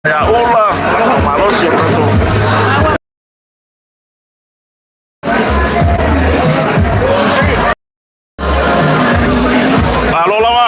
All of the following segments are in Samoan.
Ia ula, malosi o tatou. Malo lava.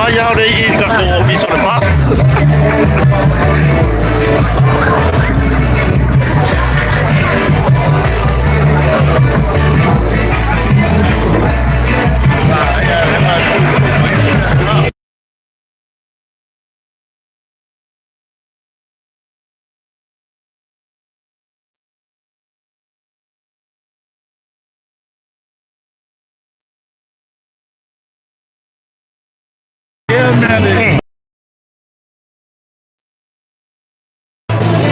Ai lava o lea i i le tatou ofisa o le FAST.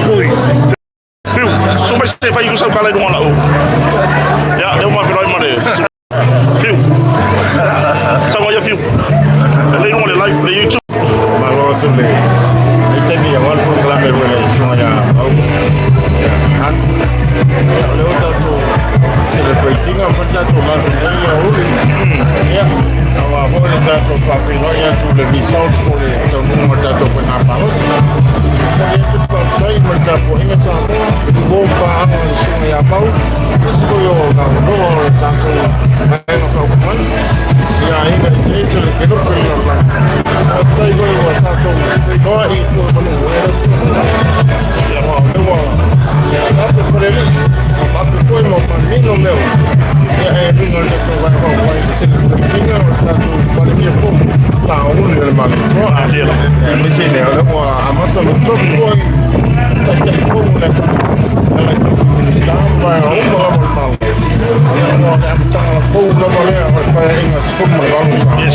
Ui. Piu, so mai se fai usa kala i lunga o lau. Ia, lea ua mafiloi ma le Fiu. Sau ia Fiu. E le i luga o le live, le YouTube. Malo atu le le taimi aua le polokalame ua le susuga ia Pau Hunt. Ia, o lea ua tatou celebrate ina foi le tatou lafi nei ia uli. Ia, aua foi le tatou faafeiloai atu le result po o le taunuuga o le tatou faiga palota. Momoli atu le faafetai ma le tapuaiga Samoa, mo paaga a le susuga ia Pau, tasi foi o galuega o le tatou Vaega Faaupufai, ia aiga eseese o le kelope o le lalolagi. Faafetai foi ua tatou feiloai i tua o manu e le tuuina. Aua o lea ua tape Falealii, ua mape foi ma manino mea uma. Ia e uiga i le tatou Vaega Faaupufai i le celebrate ina o le tatou Palemia fou, Lauli o le Malo. Aemaise lea o lea ua amata ona tofi foi taitai fou o le atunuu e ala i tofi Minisita ma vaega uma lava o le Malo. Ia, ua le amataga fou lava lea o le Paeaiga 18 o Samoa.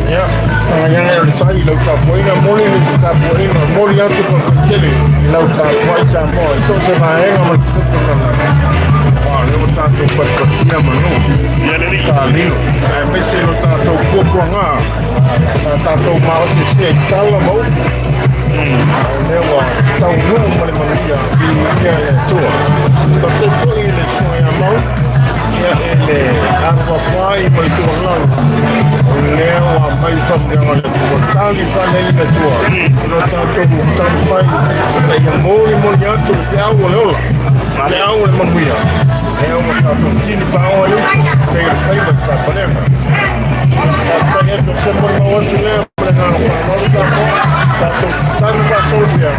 Ia, sagai ane o le tai i lau tapuaiga, momoli le tapuaiga, momoli atu faafetai tele i lau tapuai Samoa i so o se vaega ma le tupu o le lalolagi. Aua o lea ua tatou patipatia manu. Ia le alii. Sa lilo, aemaise lo tatou puapuaga sa tatou maosiosia i tala ma upu, a o lea ua taunuu ma le manuia, viigia le Atua. Faafetai foi i le susuga ia Mau, ia e le afuafuai ma le tuualalo, o lea ua aumai le faamanuiaga a le Atua, tali faalele le Atua i lo tatou taumafai ina ia molimoli atu le feau o le ola, le feau o le manuia, lea ua tatou tini paoa ai upu pei o le faiva i Papalega. Faafetai atu o se molimau atu lea ma le agaga faaaloalo Samoa, tatou tali faasolo pea,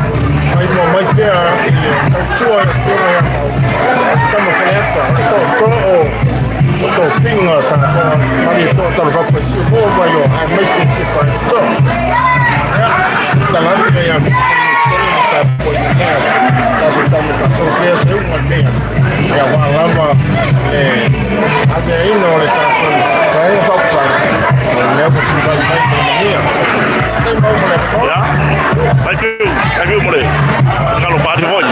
mai mua mai pea i le tautua i le Afioga ia Pau, tama Faleata, o le tootoo o tofiga Samoa, Malietoa Talofafa i Siumu ma Vailoa, aemaise Siufaitoa. Ia, tala atu lea ia Tele ma tapuaiga lea, tatou tali faasolo pea se uga lenei aso. Ia aua lava le aveaina o le tatou Vaega Faaupufai, o lea ua tulai mai ma le manuia. Faafetai mau mo le avanoa. Ia, thank you, thank you mo le finagalo faaalia foi.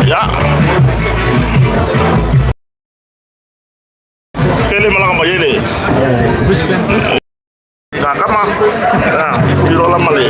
Ia. Fele malaga mai ai le Kakama. Ah, tiro la ma le.